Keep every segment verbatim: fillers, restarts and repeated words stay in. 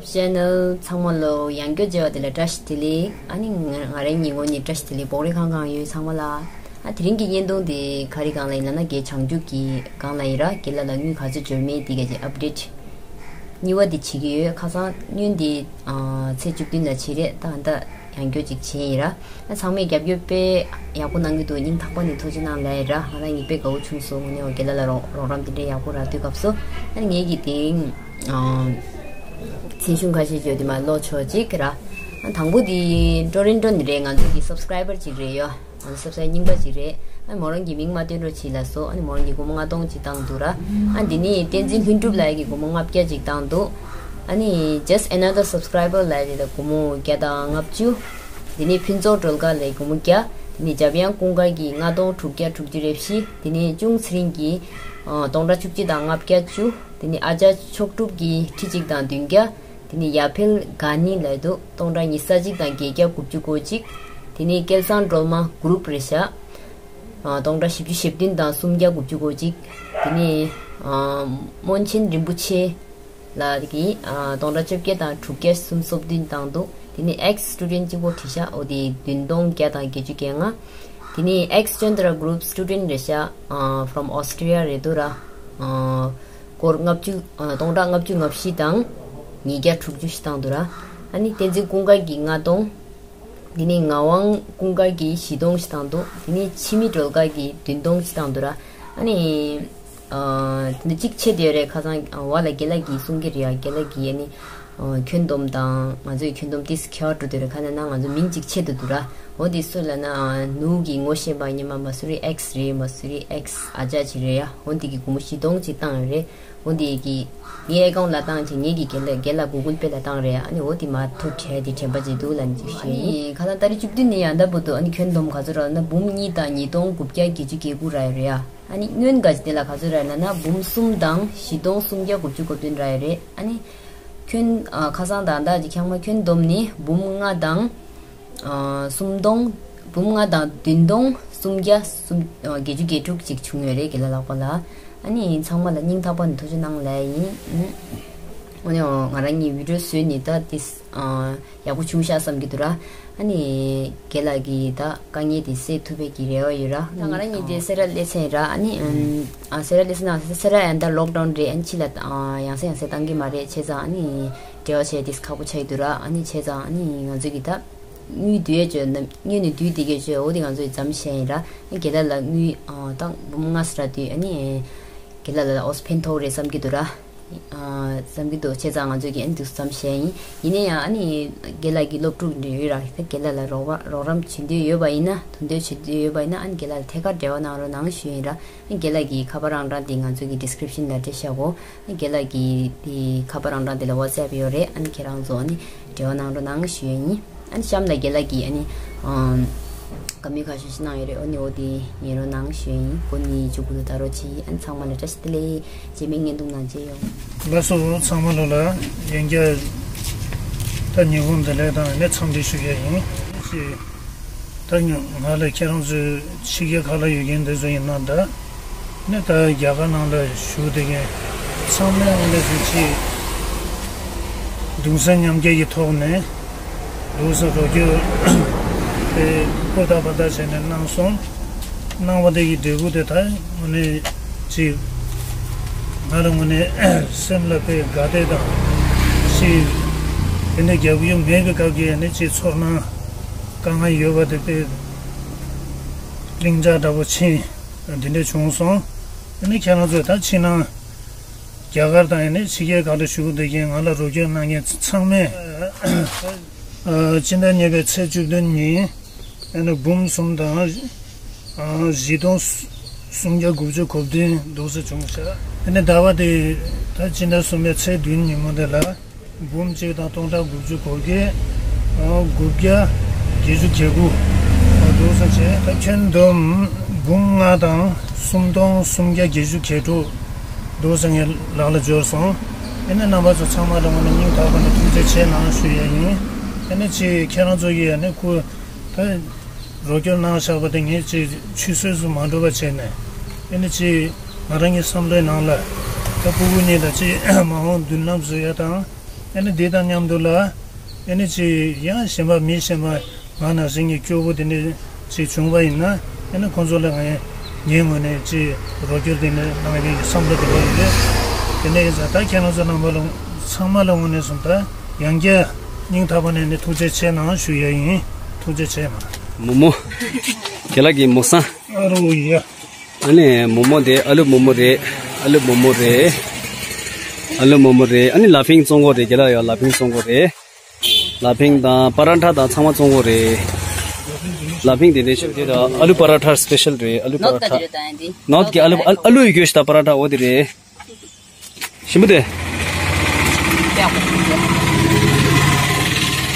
ཆེ་ནལ་ཚང་མ་ལོ་ཡང་བསྐྱར་མཇལ་བ་དེ་ལ་བཀྲ་ཤིས་བདེ་ལེགས། ཨ་ནི་ང་ང་རང་ཉིད་ངོས་ནས་བཀྲ་ཤིས་བདེ་ལེགས་བོགས་རེ་གང་གང་ཡོད་ཚང་མ་ལ། ཨ་དེ་རིང་གི་བརྙན་ཐུང་དེ་ག་རེ་སྒང་ལ་ཡིན་ལབ་ན། རྒན་བྱང་ཆུབ་ཀྱི་སྒང་ལ་ཡིན་ར། རྒན་ལགས་ལ་དངུལ་ག་ཚོད་འབྱོར་མེད་དེ་ག་ཅིག་ཨབ་ཌེཊ་གཉིས་པ་དེ་བྱེད་ཀྱི་ཡོད། ཁ་སང་སྔོན་དེ་ཨ་ཚེས་བཅུ་བདུན་ལ་བྱས་རེད། ད་ད་ཡང་བསྐྱར་ཅིག་བྱས་ཡིན་ར། ཨ་ཚང་མས་རྒྱབ་སྐྱོར་དཔེ་ཡག་པོ་གནང་གི་འདུག་སྙིང་ཐག་པ་ནས་ཐུགས་རྗེ་གནང་ལབ་ཡིན་ར། ང་རང་ཉིད་དཔེ་དགའ་བོ་བྱུང་སོང་། དངོས་གནས་རྒན་ལགས་ལ་རོགས་རོགས་རམ་དེ་འདྲའི་ཡག་པོ་རག་དུས་སྐབས་སུ། ཨ་ནི་ངེད་ཀྱི་དེ་རིང་ཨ་མཚན་གཞུང་ཁ་ཤས་བརྗོད་དེ་མ་ཀློག་ཆོག་ཅིག་ར། ཨ་དང་པོ་དེ་ཊོ་རོན་ཊོ་ནས་རེད། ང་ཚོ་གི་སབ་སི་ཀ་རའི་བར་ཅིག་རེད་ཡོད། ང་ཚོ་སབ་སི་ཀ་རའི་རྙིང་པ་ཅིག་རེད། ཨ་མོ་རང་གི་མིང་མ་བཏོན་རོགས་བྱེད་ལབ་སོང་། ཨ་ནི་མོ་རང་གི་སྒོར་མོ་ལྔ་སྟོང་ཅིག་བཏང་འདུག་ར། ཨ་འདི་ནི་བསྟན་འཛིན་ལྷུན་གྲུབ་ལགས་ཀྱིས་སྒོར་མོ་ལྔ་བརྒྱ་ཅིག་བཏང་འདུག་ཨ་ནི་just another subscriber ལབ་རེད། ད་སྒོར་མོ་བརྒྱ་དང་ལྔ་བཅུ། འདི་ནི་ཕུན་ཚོགས་སྒྲོལ་དཀར་ལགས་སྒོར་མོ་བརྒྱ། འདི་ནི་འཇམ་དབྱངས་ཀུན་དགའ་གིས་ལྔ་སྟོང་དྲུག་བརྒྱ་དྲུག་ཅུ་རེ་བཞི། འདི་ནི་ཅུང་ཚེ་རིང་གིས་ཨ་སྟོང་ཕྲག་བཅུ་གཅིག་དང་ལྔ་བརྒྱ་བཅུ། འདི་ནི་ཨ་ཅག་མཆོག་གྲུབ་ཀྱིས་ཁྲི་གཅིག་དང་བདུན་བརྒྱ། དེ་ནས་ཡ་ཕེལ་གྷ་ནི་ལབ་འདུག་སྟོང་ཕྲག་ཉི་ཤུ་རྩ་གཅིག་དང་བརྒྱད་བརྒྱ་དགུ་བཅུ་གོ་གཅིག་དེ་ནས་སྐལ་བཟང་སྒྲོལ་མ་གུ་རུབ་རེད་ཤག་ཨ་སྟོང་ཕྲག་བཞི་བཅུ་ཞེ་བདུན་དང་སུམ་བརྒྱ་དགུ་བཅུ་གོ་གཅིག་དེ་ནས་ཨ་སྨོན་ཆེན་རིན་པོ་ཆེ་ལགས་ཀྱིས་ཨ་སྟོང་ཕྲག་བཅོ་བརྒྱད་དང་དྲུག་བརྒྱ་སུམ་ཅུ་སོ་བདུན་བཏང་འདུག་དེ་ནས་ཨེག་སི་སི་ཊུ་ཌེན་ཊི་གཅིག་པོ་བྲིས་ཤག་འོ་དེ་བདུན་སྟོང་བརྒྱ་དང་བརྒྱད་ཅུ་གྱ་ལྔ། དེ་ནས་ཨེག་སི་ཅན་དྲ་གུ་རུབ་སི་ཊུ་ཌེན་ཊི་རེད་ཤག་ཨ་from Australia རེད་འདུག་ར། ཨ་སྒོར་ལྔ་བཅུ་ཨ་སྟོང་ཕྲག་ལྔ་བཅུ་ང་བཞི་དང་ཉིས་བརྒྱ་དྲུག་ཅུ་ཞིག་བཏང་འདུག་ར། ཨ་ནི་བསྟན་འཛིན་ཀུན་དགའ་གིས་ལྔ་སྟོང་། དེ་ནས་ངག་དབང་ཀུན་དགའ་གིས་བཞི་སྟོང་ཞིག་བཏང་འདུག་དེ་ནས་འཆི་མེད་སྒྲོལ་དཀར་གིས་བདུན་སྟོང་ཞིག་བཏང་འདུག་ར། ཨ་ནི་ཨ་དེ་འདྲ་གཅིག་ཆད་དེ་རེད། ཁ་སང་ཨ་བ་ལ་རྒན་ལགས་ཀྱིས་གསུང་གི་རེད་ཡ། རྒན་ལགས་ཀྱིས་ཨ་ནི་ཨ་ཁྱོན་བསྡོམས་དང་ང་ཚོའི་ཁྱོན་བསྡོམས་ཏིས་ཁྱད་པར་འགྲོ་དེ་རེད། ཁ་ན་ན་ང་ཚོ་མིང་གཅིག་ཆད་དུ་འདུག་ར། འོ་དེ་སུ་ལབ་ན་ཨ་ནུ་གིས་ངོ་ཤེས་པ་ཉི་མ་མ་སུ་རི་ཨེག་སི་རེད། མ་སུ་རི་ཨེག་སི་ཨ་ཅག་ཅིག་རེད་ཡ། འོ་དེ་གིས་སྒོར་མོ་བཞི་སྟོང་ཅིག་བཏང་ཡོད་རེད། འོ་དེ་གིས་ངའི་ཨེ་ཀའུན་ཊི་ལ་བཏང་བྱས་ངེད་ཀྱིས་རྒན་ལགས་རྒན་ལགས་གུ་གུལ་པེ་ལ་བཏང་རེད། ཨ་ནི་འོ་དེ་མ་ཐུག་བྲལ་དེ་དྲན་པ་ཅིག་འདུག་ལབ་ནས་ཅིག་ཞུས་ཡིན། ཁ་སང་ཏ་རིག་བཅུ་བདུན་ནས་ཡང་ལྟ་བུ་འདུག་ཨ་ནི་ཁྱོན་བསྡོམས་ག་ཚོད་རག་ན་འབུམ་གཉིས་དང་ཉིས་སྟོང་དགུ་བརྒྱ་བརྒྱད་ཅུ་གྱ་དགུ་རག་ཡོད་རེད་ཡ། ཨ་ནི་སྔོན་ག་ཅིག་དེ་ལ་ག་ཚོད་རག་ལབ་ན་འབུམ་གསུམ་དང་བཞི་སྟོང་སུམ་བརྒྱ་དགུ་བཅུ་གོ་བདུན་རག་ཡོད་རེད། ཨ་ནི་ཁྱོན་ཨ་ཁ་སང་དང་ཟླ་གཅིག་ཁྱག་མ་ཁྱོན་བསྡོམས་ནི་འབུམ་ལྔ་དང་ཨ་སུམ་སྟོང་། འབུམ་ལྔ་དང་བདུན་སྟོང་སུམ་བརྒྱ་སུམ་ཨ་བརྒྱད་ཅུ་གྱ་དྲུག་ཅིག་བྱུང་ཡོད་རེད། རྒན་ལགས་ལག་པ་ལ། ཨ་ནི་ཚང་མ་ལ་སྙིང་ཐག་པ་ནས་ཐུགས་རྗེ་གནང་ལབ་ཡིན། ཨ་ནི་ང་རང་གཉིས་བི་ཌིའོ་བཟོས་ནས་ད་ཏིས་ཨ་ཡག་པོ་བྱུང་ཤག་བསམ་གྱི་འདུག་ར། ཨ་ནི་རྒན་ལགས་ཀྱིས་ད་དཀའ་ངལ་དེ་སེལ་ཐུབ་པའི་གི་རེ་བ་ཡོད་ར། ད་ང་རང་གཉིས་དེ་སེ་ར་སླེ་ཚན་ར། ཨ་ནི་ཨམ་ཨ་སེ་ར་སླེ་ཚན་ནང་སེ་ར་ཡང་ད་ལོག་ཌའུན་རེད། ཨ་ནི་ཕྱི་ལ་ཨ་ཡང་སེ་ཡང་སེ་བཏང་གི་མ་རེད། བྱས་ཙང་ཨ་ནི་འབྲེལ་བ་བྱས་དེ་ཁག་པོ་ཆགས་ཀྱི་འདུག་ར། ཨ་ནི་བྱས་ཙང་ཨ་ནི་ང་ཚོ་གི་ད་དངུལ་བསྡུ་ཡས་བྱས་ན་དངུལ་ནི་བསྡུས་དེ་གས་བྱས། འོ་དེ་ང་ཚོ་ཡི་ཙམ་བྱས་ཡིན་ར། ཨ་རྒན་ལགས་ལ་དངུལ་ཨ་ད་འབུམ་ལྔ་ཙམ་རག་དུས་ཨ་ནི་རྒན་ལགས་ལ་ཨོ་སི་ཕན་ཐོགས་རེད་བསམ་གྱི་འདུག་ར། ཨ་བསམ་གྱི་འདུག་བྱས་ཙང་ང་ཚོས་ཀྱི་ཨ་ནི་འདུག་ཙམ་བཤད་ཡིན། ཡིན་ན་ཡང་ཨ་ནི་རྒན་ལགས་ཀྱི་སློབ་ཕྲུག་འདྲ་ཡོད་ར། རྒན་ལགས་ལ་རོགས་པ་རོགས་རམ་བྱེད་འདོད་ཡོད་པ་ཡིན་ན། དོ་འདོད་བྱེད་འདོད་ཡོད་པ་ཡིན་ན་ཨ་ནི་རྒན་ལགས་ལ་ཐད་ཀར་འབྲེལ་བ་གནང་རོགས་གནང་ཞུ་ཡིན་ར། ཨ་ནི་རྒན་ལགས་ཀྱི་ཁ་པར་ཨང་གྲངས་དེ་ང་ཚོ་གི་ཌི་སི་ཀི་རིབ་ཤན་ལ་སྤྲད་བཞག་གོ། ཨ་ནི་རྒན་ལགས་ཀྱི་དེ་ཁ་པར་ཨང་གྲངས་དེ་ལ་ཝ་ཊི་སི་ཨེབ་ཡོད་རེད། ཨ་ནི་ཁྱེད་རང་ཚོ་ཨ་ནི་འབྲེལ་བ་གནང་རོགས་གནང་ཞུ་ཡིན། ཨ་ནི་གཤམ་ལ་རྒན་ལགས་ཀྱིས་ཨ་ནི་ཨམ་བཀའ་མོལ་ཁ་ཤས་ཤིག་གནང་ཡོད་རེད། འོ་ནི་འོ་དེ་ཉན་རོགས་གནང་ཞུ་ཡིན། འོ་ནི་མཇུག་གུ་ལ་ད་རོགས་གྱིས། ཨ་ནི་ཚང་མ་ལ་བཀྲ་ཤིས་བདེ་ལེགས། རྗེས་མའི་བརྙན་ཐུང་ནང་མཇལ་ཡོང་། ལགས་སོ། ཚང་མ་ལོ་ལ་ཡན་བསྐྱར་ད་ཉིན་གུང་བདེ་ལེགས་དང་ནི་འཚམས་འདྲི་ཞུ་ཡ་ཡིན། ཅེས་ད་ང་ལ་ཁྱེད་རང་ཚོའི་ཕྱི་རྒྱལ་ཁག་ལ་ཡོད་མཁན་དེ་ཚོ་ཡིན་ན་ད། ནི་ད་རྒྱ་གར་ནང་ལ་བཞུགས་བསྡད་མཁན་ཚང་མས་འོ་འདྲ་ཞིག་ཅིག་གདུང་སེམས་མཉམ་སྐྱེད་ཀྱི་ཐོག་ནས་འདུག་སེ་རོགས་སྐྱོར་དེ་ཧུར་ཐག་འབད་ཐག་བྱས་ནས་གནང་སོང་། གནང་བ་དེ་གི་འབྲས་བུ་དེ་ད་དངོས་གནས་ཅིག་ང་རང་ངོས་ནས་སེམས་ལ་དཔེ་དགའ་བདེ་དང་ཅིག་དེ་འདྲ་རྒྱབ་ཡོད་མེད་པའི་སྐབས་ཀྱི་ནི་ཅིག་ཚོར་སྣང་དཀའ་ངལ་ཡོད་པ་དེ་དཔེ་ལྷིང་འཇགས་འདྲ་པོ་ཕྱིན། འདི་འདྲ་བྱུང་སོང་། ཨ་ནི་ཁྱེད་རང་ཚོས་ད་ཕྱི་ནང་རྒྱ་གར་དང་ཨ་ནི་ཕྱི་རྒྱལ་ཁག་ཏུ་བཞུགས་བསྡད་མཁན་ང་ལ་རོགས་སྐྱོར་གནང་མཁན་ཚང་མས་ཨ་སྤྱི་ཟླ་གཉིས་པའི་ཚེས་བཅུ་བདུན་ཉིན་ཨ་ནི་འབུམ་གསུམ་དང་ཨ་བཞི་སྟོང་སུམ་བརྒྱ་དགུ་བཅུ་གོ་བདུན་འདུག་སེ་བྱུང་ཤག་ཨ་ནི་ཟླ་བ་དེ་ད་སྤྱི་ཟླ་གསུམ་པའི་ཚེས་བདུན་ཉིན་མོ་དེ་ལ། འབུམ་གཅིག་དང་སྟོང་ཕྲག་དགུ་བཅུ་གོ་བརྒྱད། དགུ་བརྒྱ་བརྒྱད་ཅུ་གྱ་དགུ་འདུག་སེ་བྱས། ད་ཁྱོན་བསྡོམས་འབུམ་ལྔ་དང་སུམ་སྟོང་སུམ་བརྒྱ་བརྒྱད་ཅུ་གྱ་དྲུག་འདུག་སེ་ངའི་ལག་ལ་འབྱོར་སོང་། ཨ་ནི་རྣམ་པ་ཚོ་ཚང་མ་ལ་ངོས་ནས་སྙིང་ཐག་པ་ནས་ཐུགས་རྗེ་ཆེ་གནང་ཞུ་ཡ་ཡིན། ཨ་ནི་ཅིག་ཁྱེད་རང་ཚོ་གིས་ཨ་ནི་ཁུ་ད་རོགས་སྐྱོར་གནང་བཞག་པ་དེ་ངས་ཅིག་ཆུད་ཟོས་སུ་མ་འགྲོ་བ་བྱས་ནས། ཨ་ནི་ཅིག་ང་རང་གི་བསམ་བློའི་ནང་ལ་ད་སྤུ་གུ་གཉིས་དང་ཅིག་མ་འོངས་མདུན་ལམ་བཟོ་ཡ་དང་། ཨ་ནི་འདི་དང་མཉམ་དུ་ལ་ཨ་ནི་ཅིག་ཡང་གཞན་པ་མི་གཞན་པ་ང་ནང་བཞིན་གྱི་སྐྱོ་པོ་དེ་འདྲ་ཅིག་བྱུང་བ་ཡིན་ན་ཨ་ནི་ཁོང་ཚོ་ལ་ངས་ངའི་ངོས་ནས་ཅིག་རོགས་སྐྱོར་དེ་འདྲ་གནང་ཡག་གི་བསམ་བློ་དེ་འདྲ་ཡོད་རེད། དེ་འདྲ་ཡིན་ཙང་ད་ཁྱེད་རང་ཚོ་རྣམ་པ་ལ་ཚང་མ་ལ་དངོས་གནས་སོང་ད་ཡང་བསྐྱར་སྙིང་ཐག་པ་ནས་ནི་ཐུགས་རྗེ་ཆེ་གནང་ཞུ་ཡ་ཡིན། ཐུགས་རྗེ་ཆེ་གནང་། མོག་མོག་རྒན་ལགས་ཀྱི་མོག་སང་། ཨ་རོ་ཡ། ཨ་ནི་མོག་མོག་དེ་ཨ་ལུ་མོག་མོག་རེད། ཨ་ལུ་མོག་མོག་རེད། ཨ་ལུ་མོག་མོག་རེད། ཨ་ནི་ལ་ཕིང་བཙོང་གོ་རེད། རྒན་ལགས་ཡ་ལ་ཕིང་བཙོང་གོ་རེད། ལ་ཕིང་དང་པ་ར་ཐ་དང་ཚང་མ་བཙོང་གོ་རེད། ལ་ཕིང་དེ་འདྲ་ཞིག་དེ་དང་ཨ་ལུ་པ་ར་ཐ་སི་པེ་ཤལ་རེད། ཨ་ལུ་པ་ར་ཐ། ནོར་གྱི་ཨ་ལུ་ཨ་ལུ་ཡི་གོས་ཤ་པ་ར་ཐ་འོ་དེ་རེད། ཞིམ་པོ་དེ།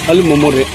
ཨ་ལུ་མོག་མོག་རེད།